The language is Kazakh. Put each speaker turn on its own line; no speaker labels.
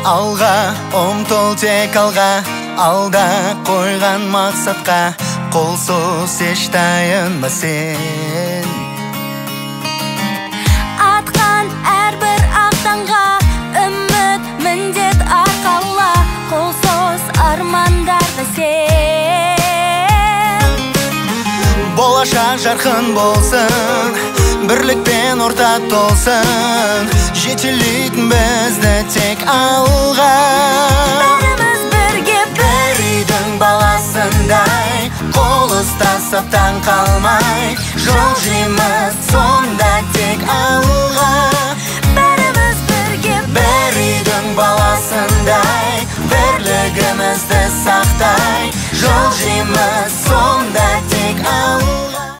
Алға ұмтыл тек алға, алда қойған мақсатқа қол соз еш тайынба сен.
Атқан әрбір ақ таңға үміт міндет арқала, қол соз армандарға сен.
Болашақ жарқын болсын, бірлікпен орта толсын, жетелейтін бізді тек алға.
Бәріміз бірге
бір үйдің баласындай, қол ұстасып таң қалмай, жылжимыз сонда тек алға.
Бәріміз бірге
бір үйдің баласындай, бірлігімізді сақтай, жылжимыз сонда тек алға.